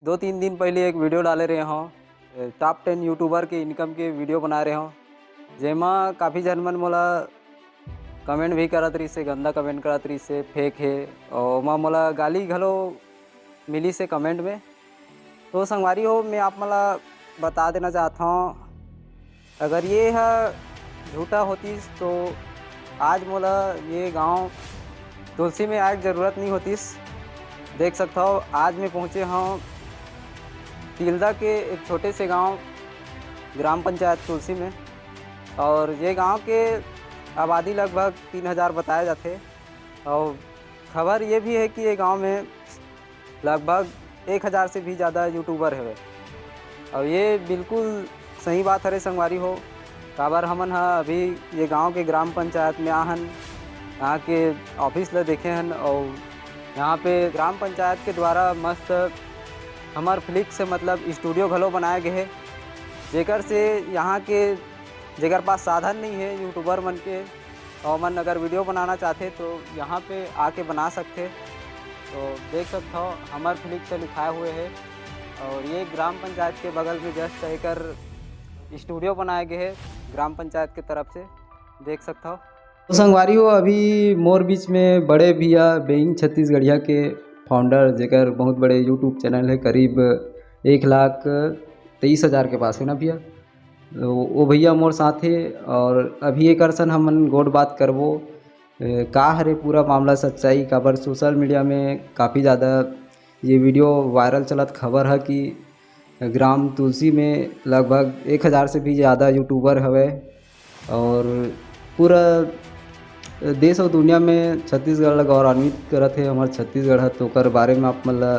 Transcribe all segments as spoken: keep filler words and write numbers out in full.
दो तीन दिन पहले एक वीडियो डाले रहे हों, टॉप टेन यूट्यूबर के इनकम के वीडियो बना रहे हों, जेमा काफ़ी झन मन मोला कमेंट भी करत रहिस हे, गंदा कमेंट करत रहिस हे, फेक हे, और ओमा मोला गाली घलो मिलिस हे कमेंट में। तो संगवारी हो, मैं आप मन ला बता देना चाहत हौं, अगर ये ह झूठा होतिस तो आज मोला ये गांव तुलसी में आए के जरूरत नहीं होतिस। देख सकत हव, आज मैं पहुंचे हौं तिल्दा के एक छोटे से गांव, ग्राम पंचायत तुलसी में, और ये गांव के आबादी लगभग तीन हज़ार बताया जाथे। और खबर ये भी है कि ये गांव में लगभग एक हज़ार से भी ज़्यादा यूट्यूबर हवे। और ये बिल्कुल सही बात हरे संगवारी हो, काबर हमन ह अभी ये गांव के ग्राम पंचायत में आहन, यहाँ के ऑफिस ल देखे हन और यहाँ पे ग्राम पंचायत के द्वारा मस्त हमर फ्लिक्स से मतलब स्टूडियो घलो बनाए गए हे, जेकर से यहाँ के, जेकर पास साधन नहीं है यूट्यूबर मन के, ओमन अगर वीडियो बनाना चाहथे तो यहाँ पे आके बना सकथे। तो देख सकत हव, हमर फ्लिक्स से लिखाए हुए है और ये ग्राम पंचायत के बगल में जस्ट एकर स्टूडियो बनाए गए है ग्राम पंचायत के तरफ से, देख सकत हव। तो संगवारी हो, अभी मोर बीच में बड़े भैया बेइंग छत्तीसगढ़िया के फाउंडर, जेकर बहुत बड़े यूट्यूब चैनल है, करीब एक लाख तेईस हज़ार के पास है ना भैया। तो वो भैया मोर साथ है और अभी एकर सन हमन गोठ बात करबो। ए, का हरे पूरा मामला सच्चाई, काबर सोशल मीडिया में काफ़ी ज़्यादा ये वीडियो वायरल चलत खबर है कि ग्राम तुलसी में लगभग एक हज़ार से भी ज़्यादा यूट्यूबर हवे और पूरा देश और दुनिया में छत्तीसगढ़ ला गौरवान्वित करत हे हमर छत्तीसगढ़ ह। तो ओकर बारे में आप मन ला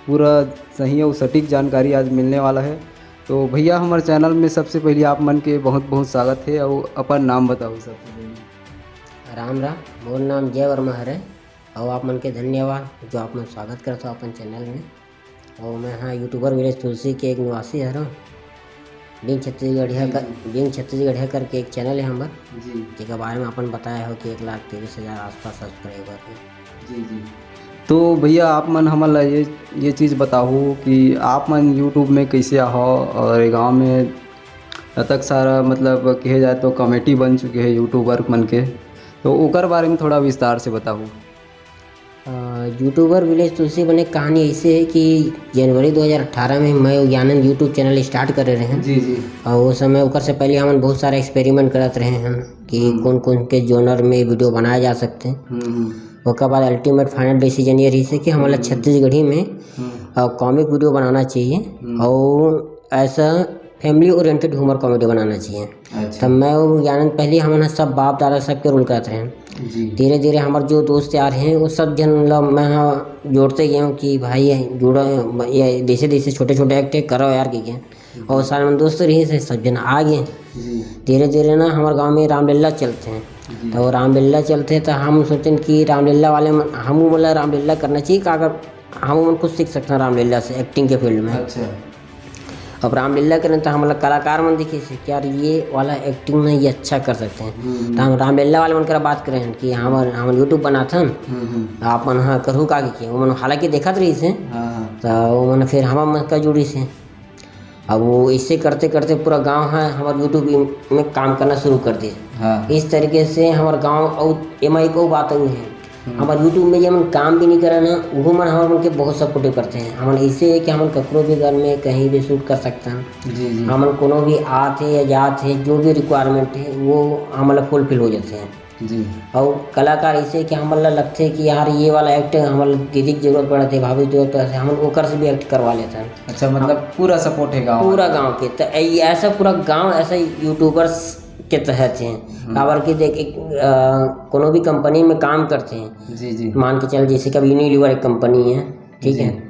पूरा सही और सटीक जानकारी आज मिलने वाला है। तो भैया, हमर चैनल में सबसे पहले आप मन के बहुत बहुत स्वागत है और अपन नाम बताओ सबसे पहले। राम राम, मोर नाम जय वर्मा हरे और आप मन के धन्यवाद जो आप मन स्वागत करत हो अपन चैनल में। और मैं हाँ यूट्यूबर विलेज तुलसी के एक निवासी हरौं। बिंग छत्तीसगढ़िया कर, बिंग छत्तीसगढ़िया करके एक चैनल है हमर, जी जेकर बारे में अपन बताए हो कि एक लाख तेईस हज़ार आसपास सब्सक्राइबर है। जी जी। तो भैया, आप मन हमन ला ये ये चीज़ बताहू कि आप मन यूट्यूब में कैसे आहो और ये गांव में अतक सारा, मतलब, कहे जाए तो कमेटी बन चुके हैं यूट्यूबर मन के, तो ओकर बारे में थोड़ा विस्तार से बताहू। यूट्यूबर विलेज तुलसी बने के कहानी ऐसे है कि जनवरी दो हज़ार अठारह में मैं और आनंद यूट्यूब चैनल स्टार्ट करे रहे हैं। जी जी। और वो समय ओकर से पहले हमन बहुत सारा एक्सपेरिमेंट करत रहे हैं कि हम्म। कौन कौन के जोनर में वीडियो बनाए जा सकते हैं। हम्म हम्म, ओकर बाद अल्टीमेट फाइनल डिसीजन ये रही से कि हमला छत्तीसगढ़ी में हम्म। और कॉमिक वीडियो बनाना चाहिए हम्म। और ऐसा फैमिली ओरिएंटेड ह्यूमर कॉमेडी बनाना चाहिए। अच्छा। तब मैं और आनंद पहले हमन सब बाप दादा सबके रोल करत रहे। जी। धीरे धीरे हमारे जो दोस्त यार हैं वो सब जन ला मैं हाँ जोड़ते गए हूँ कि भाई जुड़ो, ये जैसे जैसे छोटे छोटे एक्ट करो यार, कह के। और सारे मन दोस्त रही से सब जन आ गए। जी। धीरे धीरे ना हमारे गांव में रामलीला चलते हैं। जी। तो रामलीला चलते हैं तो हम सोचें कि रामलीला वाले मन, हम बोला रामलीला करना चाहिए, का अगर हम मन कुछ सीख सकते हैं रामलीला से एक्टिंग के फील्ड में। अच्छा। अब रामलीला करें तो हम लोग कलाकार मन दिखे से कि यार ये वाला एक्टिंग में ये अच्छा कर सकते हैं। हम्म। तो हम रामलीला वाले मन करा बात करें कि हम हम यूट्यूब बनाथन, हम्म हम्म। आप मन हाँ करू का के वो मन हालांकि देखत रही से। हाँ हाँ। तो वो मन फिर हम मन का जुड़ी से। अब वो इससे करते करते पूरा गांव है हमारे यूट्यूब में काम करना शुरू कर दिए। हाँ। इस तरीके से हमारे गांव और एमा एक और बात हुई है, हम्म। हमारे यूट्यूब में जो हम काम भी नहीं करा ना, वो मन हमारे मन के बहुत सपोर्टिव करते हैं। हम ऐसे है कि हम ककरो भी घर में कहीं भी शूट कर सकते हैं। जी जी। हम कोनो भी आत है या जात है, जो भी रिक्वायरमेंट है वो हमारा फुलफिल हो जाते हैं। जी। और कलाकार ऐसे कि हमारा लगते कि यार ये वाला एक्ट हमारे दीदी की जरूरत पड़त है, भाभी की जरूरत पड़त है, हम ओकर से भी एक्ट करवा लेते हैं। अच्छा, मतलब पूरा सपोर्ट है गाँव? पूरा गांव के, तो ऐ-, ऐसा पूरा गांव ऐसा यूट्यूबर्स के तहत है। हम्म। काबर कि देख, एक, अ, कोनो भी कंपनी में काम करते हैं, जी जी। मान के चल जैसे कि अब यूनिलीवर एक कंपनी है, ठीक जी। है,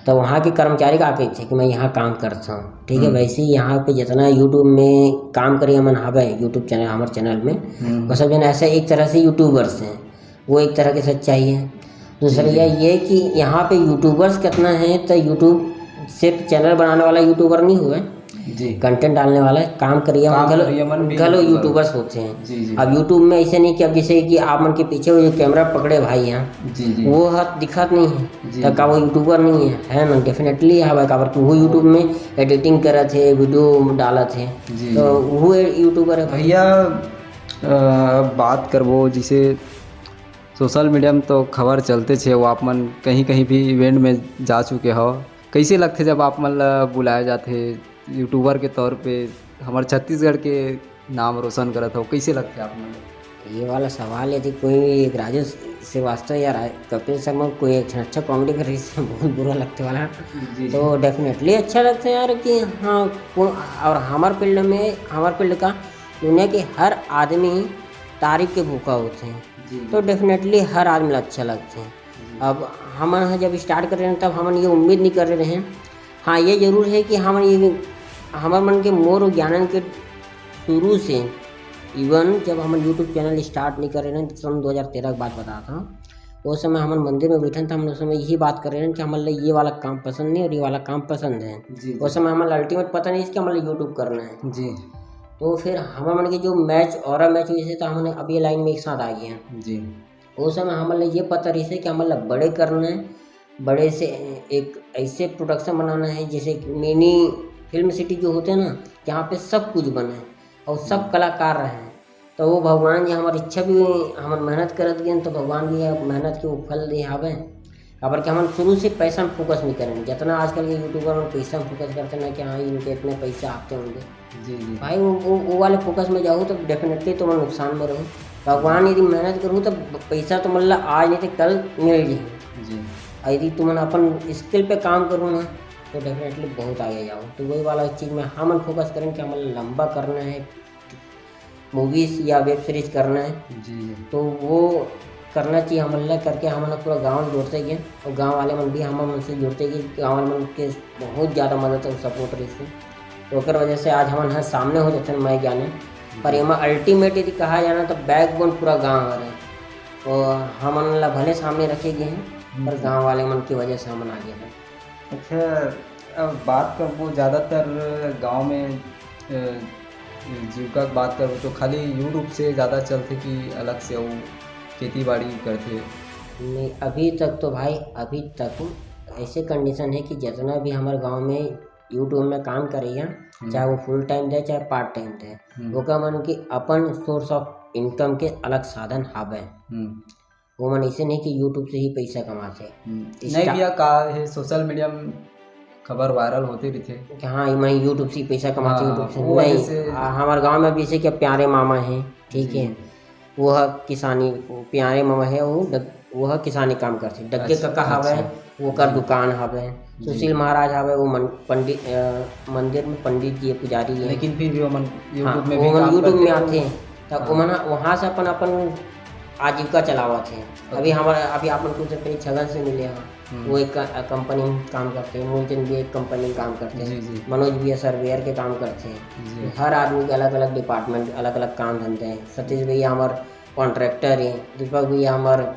तो वहाँ के कर्मचारी का कहते हैं कि मैं यहाँ काम करता हूँ, ठीक है। हम्म। वैसे ही यहाँ पे जितना यूट्यूब में काम करी हमन हवे यूट्यूब चैनल, हमारे चैनल में, हम्म। वो सब जन ऐसे एक तरह से यूट्यूबर्स हैं, वो एक तरह की सच्चाई है। दूसरा जी, जी। यह ये कि यहाँ पे यूट्यूबर्स कितना है, तो यूट्यूब सिर्फ चैनल बनाने वाला यूट्यूबर नहीं हुए, जी। कंटेंट डालने वाला काम करिया मन काम घलो, करिया मन भी घलो मतलब यूट्यूबर्स होते हैं। जी, जी। अब यूट्यूब में ऐसे नहीं कि अब जैसे कि आप मन के पीछे वो जो कैमरा पकड़े भाई हैं, जी, जी। वो हाथ दिखत नहीं है, जी, तो का जी। वो यूट्यूबर नहीं है? है ना, डेफिनेटली हवय, काबर कि वो यूट्यूब में एडिटिंग करत है, वीडियो डालत है, जी, तो जी। वो यूट्यूबर है। भैया, अ, अब बात करबो, जैसे सोशल मीडिया में तो खबर चलते छे, वो आप मन कहीं-कहीं भी इवेंट में जा चुके हो, कैसे लगथे जब आप मन ला बुलाया जाथे? यूट्यूबर के तौर पे हमर छत्तीसगढ़ के नाम रोशन करत हो, कैसे लगथे आप मन ला? ये वाला सवाल यदि कोई एक राजू श्रीवास्तव या रा-, कपिल शर्मा कोई एक ठन अच्छा कॉमेडी कर रही है, बहुत बुरा लगते वाला। जी, तो जी। डेफिनेटली अच्छा लगता है यार कि हाँ, को-, और हमार फील्ड में, हमार फील्ड का दुनिया के हर आदमी तारीफ के भूखा होते हैं। जी। तो डेफिनेटली हर आदमी ला अच्छा लगते हैं। जी। अब हमन ह जब स्टार्ट करे रहेन, तब हमन ये उम्मीद नहीं करे रहेन। हाँ, ये जरूर है कि हमन ये, हमर मन के मोर अउ ज्ञानन के शुरू से, इवन जब हमन यूट्यूब चैनल स्टार्ट नहीं करे रहेन, सन दो हज़ार तेरह के बात बताता हूँ, वो समय हमन मंदिर में बैठन, तो हमन उस समय यही बात करे रहेन कि हमन ला ये वाला काम पसंद नहीं और ये वाला काम पसंद है। जी, जी। उस समय हमन ला अल्टीमेट पता नहीं इसके हमन ला यूट्यूब करना है। जी। तो फिर हमर मन के जो मैच, ऑरा मैच हुई से, तो हमन अब ये लाइन में एक साथ आ गए हैं। जी। उस समय हमन ला ये पता रहिस हे कि हमन ला बड़े करना है, बड़े से एक ऐसे प्रोडक्शन बनाना है, जैसे मिनी फिल्म सिटी जो होते हैं ना, जहाँ पे सब कुछ बने और सब हम्म। कलाकार रहे। तो वो भगवान जी हमारी इच्छा भी, हमन मेहनत करत गए, तो भगवान भी अब मेहनत के वो फल दे हावे। काबर कि हमन शुरू से पैसा में फोकस नहीं करेंगे, जितना आजकल के यूट्यूबर मन पैसा में फोकस करते ना कि हाँ, इनके इतने पैसे आते होंगे, जी, जी। भाई, वो, वो, वो वाले फोकस में जाहू, तो डेफिनेटली तुमन नुकसान में रहू। भगवान यदि मेहनत करू, तो पैसा तुमन ला आज नहीं तो कल मिल जाही। जी। और यदि तुमन अपन स्किल पे काम करू ना, तो डेफिनेटली बहुत आगे जाओ। तो वही वाला चीज़ में हमन फोकस करें कि हमन लंबा करना है, मूवीज या वेब सीरीज करना है, जी, जी। तो वो करना चाहिए हमन ला, करके हमन ला पूरा गाँव जोड़ते गए और गाँव वाले मन भी हमन मन से जुड़ते गए। गाँव वाले मन के बहुत ज़्यादा मदद और सपोर्ट रहिस हे, तो ओकर वजह से आज हमन हर सामने हो जाथन, मैं ज्ञाने। पर हम्म। एमा अल्टीमेट यदि कहा जाए ना, तो बैकबोन पूरा गाँव हरे, और हमन ला भले सामने रखे गए हैं, पर हम्म। गाँव वाले मन की वजह से हमन आगे हैं। अच्छा, अब बात करबो, ज़्यादातर गाँव में, अ, जीविका के बात करबो तो खाली YouTube से ज़्यादा चलथे कि अलग से अउ खेती बाड़ी करथे? नहीं, अभी तक तो भाई, अभी तक ऐसे कंडीशन है कि जितना भी हमारे गांव में YouTube में काम करइया, हम्म। चाहे वो फुल टाइम दे, चाहे पार्ट टाइम दे, हम्म। ओकर मन की अपन सोर्स ऑफ इनकम के अलग साधन हावे। हम्म। वो मन ऐसे नहीं कि YouTube से ही पैसा कमाथे। हम्म। नहीं इंस्टा- भैया, का है, सोशल मीडिया में खबर वायरल होते रहिथे कि हाँ, ये मन YouTube से ही पैसा कमाथे, हाँ, YouTube से वो वजह नहीं। से आ, हमारे गांव में भी जैसे कि प्यारे मामा हैं, ठीक जी। है, वो ह किसानी, प्यारे मामा है, वो डग-, वो ह किसानी काम करथे। डग्गे अच्छा, कका हवय, अच्छा। ओकर जी। दुकान हवय। जी। सुशील महाराज हवय, वो मन-, पंडित, अ, मंदिर में पंडित जी, पुजारी जी हैं। लेकिन फिर भी वो मन हाँ, YouTube में वो भी मन काम YouTube में करथे। आथे, त हाँ। वो मन ह-, वहाँ से अपन, अपन आजीविका चलावत हे। अभी अच्छा। हमारा, अभी आप मन कुछ दिन पहले छगन से मिले हैं, हम्म। वो एक क-, कंपनी में काम करथे, मूलचंद भी एक कंपनी में काम करथे, जी, जी। मनोज भी सर्वेयर के काम करथे। जी। हर आदमी के अलग-अलग डिपार्टमेंट, अलग-अलग काम धंधे हैं। सतीश भैया हमार कॉन्ट्रैक्टर हैं, दीपक भैया हमार,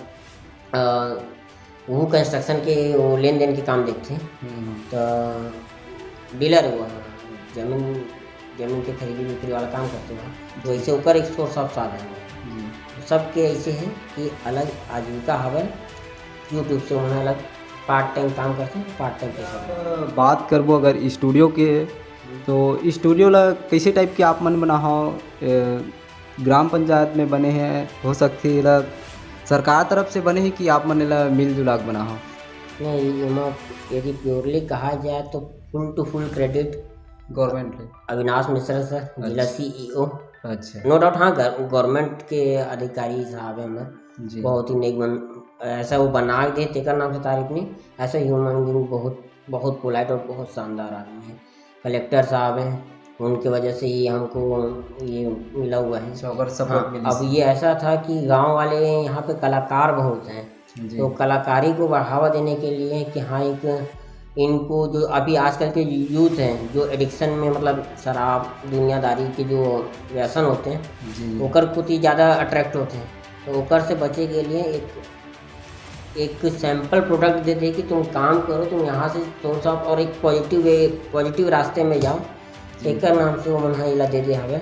अ, वो कंस्ट्रक्शन के, वो लेन देन के काम देखथे। हम्म। तो डीलर हुआ, जमीन, जमीन के खरीदी बिक्री वाला काम करथे हुआ, तो जी। ऐसे ओकर एक सोर्स ऑफ साधन है। जी। सबके ऐसे है कि अलग आजीविका हवे, YouTube से उन्हें अलग पार्ट टाइम काम करथे, पार्ट टाइम पैसा। अ, बात करबो अगर स्टूडियो के, तो स्टूडियो ला कैसे टाइप के आप मन बनाहो? अ, ग्राम पंचायत में बने हैं, हो सकथे एला सरकार तरफ से बने हे कि आप मन एला मिलजुला के बनाहो? नहीं, एमा यदि प्योरली कहा जाए तो फुल टू फुल क्रेडिट गवर्नमेंट है। अविनाश मिश्रा सर, जिला अच्छा। सीईओ। अच्छा। नो डाउट, हाँ, गर-, गवर्नमेंट के अधिकारी साहब हैं हमर। जी। बहुत ही नेक मन, ऐसा वो बना के दे, तेकर नाम से तारीफ नहीं, ऐसा ह्यूमन बीइंग बहुत, बहुत पोलाइट और बहुत शानदार आदमी है। कलेक्टर साहब हैं, उनके वजह से ही हमको ये मिला हुआ है। अच्छा, ओकर सपोर्ट हाँ, मिली अब से। ये ऐसा था कि गांव वाले यहाँ पे कलाकार बहुत हैं, जी। तो कलाकारी को बढ़ावा देने के लिए कि हाँ, एक इनको जो अभी आजकल के यूथ हैं, जो एडिक्शन में, मतलब शराब, दुनियादारी के जो व्यसन होते हैं, जी। ओकर प्रति ज़्यादा अट्रैक्ट होते हैं, तो ओकर से बचे के लिए एक, एक सैंपल प्रोडक्ट दे दे कि तुम काम करो, तुम यहाँ से सोर्स ऑफ और एक पॉजिटिव वे, पॉजिटिव रास्ते में जाओ, तेकर नाम से वो मन ह एला दे दे हवे।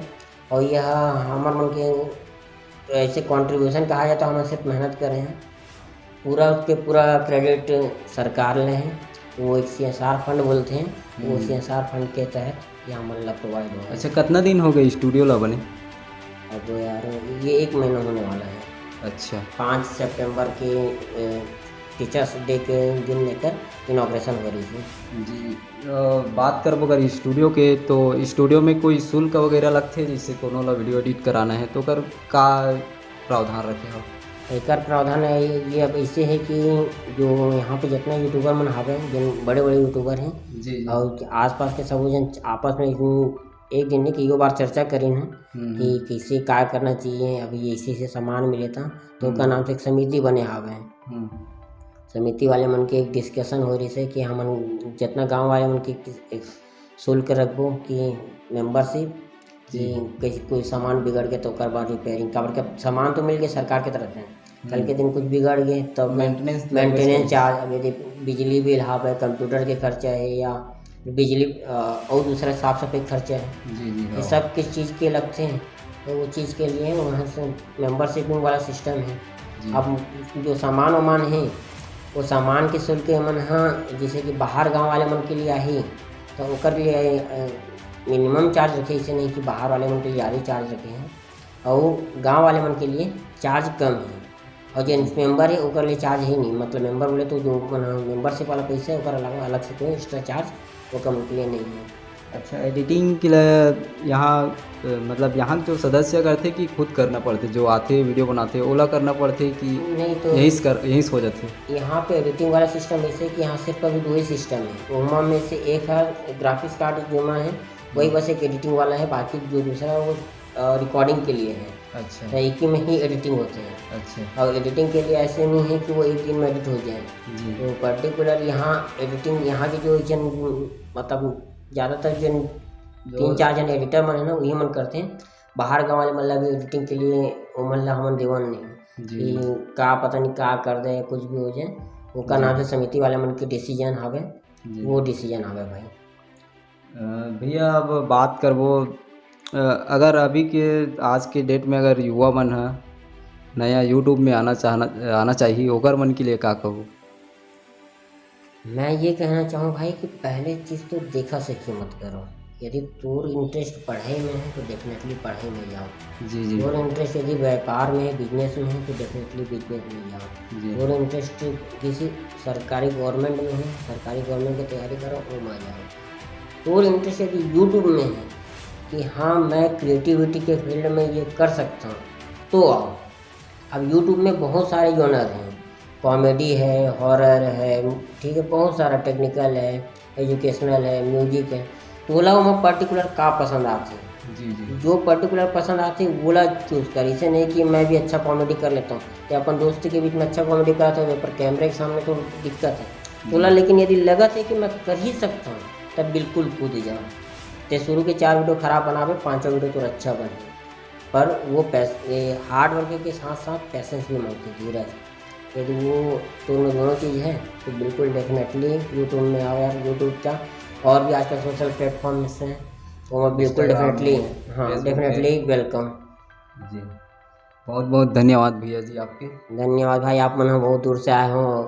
और यह हमर मन के ऐसे कॉन्ट्रीब्यूशन कहा जाए तो हम सिर्फ मेहनत करे हैं। पूरा उसके पूरा क्रेडिट सरकार ले हैं। वो एक सी एस आर फंड बोलते हैं, वो हम्म। सी एस आर फंड के तहत ये हमन ला प्रोवाइड हो। अच्छा, कितना दिन हो गए स्टूडियो ला बने? अब यार, ये एक महीना होने वाला है। अच्छा। पाँच सितंबर के टीचर्स डे के दिन लेकर इनॉग्रेशन हो रही थी। जी। अ, बात करबो अगर स्टूडियो के, तो स्टूडियो में कोई शुल्क वगैरह लगथे? जैसे कोनो ला वीडियो एडिट कराना है तो ओकर का प्रावधान रखे हो? एकर प्रावधान है ये, अब ऐसे है कि जो यहाँ पे जितना यूट्यूबर मन हावे, जो बड़े बड़े यूट्यूबर हैं, जी, जी। और आसपास के सब जन आपस में एक, एक दिन नहीं, कई बार चर्चा करिन है हम्म, कि कैसे क्या करना चाहिए। अभी ऐसे ऐसे सामान मिले था, तो ओकर हम्म। नाम से एक समिति बने हावे। हम्म, समिति वाले मन के एक डिस्कशन हो रही है कि हमन जितना गांव वाले मन के एक शुल्क रखबो कि मेंबरशिप, कि जी। कहीं कोई सामान बिगड़ गया तो ओकर बाद रिपेयरिंग, काबर के सामान तो मिल गया सरकार की तरफ से, कल के दिन कुछ बिगड़ गए तब मेंटेनेंस मेंटेनेंस चार्ज। अब यदि बिजली बिल हावे, कंप्यूटर के खर्चा है, या बिजली अ, और दूसरा साफ सफाई खर्चा है, जी, जी, ये हाँ। सब किस चीज़ के लगते हैं, तो वो चीज़ के लिए वहाँ से मेंबरशिप वाला सिस्टम है। जी। अब जो सामान वामान है, वो सामान के शुल्क मन, हाँ, जैसे कि बाहर गांव वाले मन के लिए आही, तो ओकर लिए मिनिमम चार्ज रखे, इसे नहीं कि बाहर वाले मन के लिए ज़्यादा चार्ज रखे हैं, और गांव वाले मन के लिए चार्ज कम है। और जो मेंबर है, ओकर लिए चार्ज ही नहीं, मतलब मेंबर बोले तो जो मेंबरशिप वाला पैसा है, ओकर अलग, अलग से कोई एक्स्ट्रा चार्ज ओकर मन के लिए नहीं है। अच्छा, एडिटिंग के लिए यहाँ, अ, मतलब यहाँ के जो सदस्य करथे कि खुद करना पड़थे, जो आथे वीडियो बनाथे ओला करना पड़थे कि नहीं तो यहीं से कर, यहीं से हो जाथे? यहाँ पे एडिटिंग वाला सिस्टम ऐसे कि यहाँ सिर्फ अभी दो ही सिस्टम है। ओमा में से एक है ग्राफिक्स कार्ड जो है, वही बस एक एडिटिंग वाला है, बाकी जो दूसरा है वो रिकॉर्डिंग के लिए है। अच्छा। तो एक ही में ही एडिटिंग होती है। अच्छा। और एडिटिंग के लिए ऐसे नहीं है कि वो एक दिन में एडिट हो जाए। जी। तो पर्टिकुलर यहाँ एडिटिंग, यहाँ के जो जन, मतलब ज़्यादातर जन जो तीन चार जन एडिटर मन है ना, वही मन करते हैं। बाहर गाँव वाले मन ला भी एडिटिंग के लिए वो मन ला हमन देवन नहीं जी। कि का पता नहीं का कर दे, कुछ भी हो जाए, ओकर जी। नाम से समिति वाले मन के डिसीजन हवे, जी। वो डिसीजन हवे भाई। अ, भैया, अब बात करबो, अ, अगर अभी के, आज के डेट में अगर युवा मन ह नया YouTube में आना चाहना, आना चाहिए, ओकर मन के लिए का कहू? मैं ये कहना चाहूँ भाई कि पहले चीज़ तो देखा सीखी मत करो। यदि तोर इंटरेस्ट पढ़ाई में है तो डेफिनेटली पढ़ाई में जाओ। जी, जी। तोर इंटरेस्ट यदि व्यापार में है, बिजनेस में है, तो डेफिनेटली बिजनेस में जाओ। जी। तोर इंटरेस्ट किसी सरकारी गवर्नमेंट में है, सरकारी गवर्नमेंट की तैयारी करो, वो में जाओ। तोर इंटरेस्ट यदि यूट्यूब में है कि हाँ, मैं क्रिएटिविटी के फील्ड में ये कर सकता हूँ, तो आओ। अब यूट्यूब में बहुत सारे जॉनर हैं, कॉमेडी है, हॉरर है, ठीक है, बहुत सारा टेक्निकल है, एजुकेशनल है, म्यूजिक है। तो ओला ओमा पर्टिकुलर का पसंद आथे, जी, जी। जो पर्टिकुलर पसंद आथे, वोला चूज कर। इसे नहीं कि मैं भी अच्छा कॉमेडी कर लेता हूँ, तो अपन दोस्त के बीच में अच्छा कॉमेडी करता हूँ, पर कैमरे के सामने तो दिक्कत है। तोला लेकिन यदि लगत है कि मैं कर ही सकता हूँ, तब बिल्कुल कूद जाओ। ते शुरू के चार वीडियो खराब बनावे, पांचवा वीडियो तो अच्छा बने, पर वो पैस-, ये हार्ड वर्क के साथ साथ पैसेंस भी मांगती, धीरज। यदि वो दोनों, दोनों चीज़ है, तो बिल्कुल डेफिनेटली यूट्यूब में आओ यार। यूट्यूब क्या, और भी आजकल सोशल प्लेटफॉर्म्स हैं, वो बिल्कुल Instagram डेफिनेटली, है, हाँ, Facebook डेफिनेटली है। वेलकम। जी, बहुत बहुत धन्यवाद भैया जी आपके। धन्यवाद भाई, आप मन बहुत दूर से आए हो,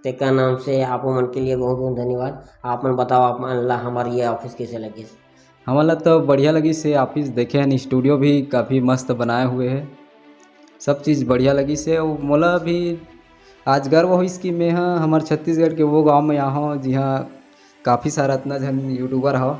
तेकर नाम से आप मन के लिए बहुत बहुत धन्यवाद। आप मन बताओ, आप मन ला हमारे ये ऑफिस कैसे लगे? हमन ला तो बढ़िया लगिस हे, ऑफिस देखे हन, स्टूडियो भी काफ़ी मस्त बनाए हुए है, सब चीज़ बढ़िया लगिस हे। अउ मोला भी आज गर्व होइस कि मैं ह हमर छत्तीसगढ़ के वो गांव में आए हव, जिहां काफ़ी सारा अतना झन यूट्यूबर हव।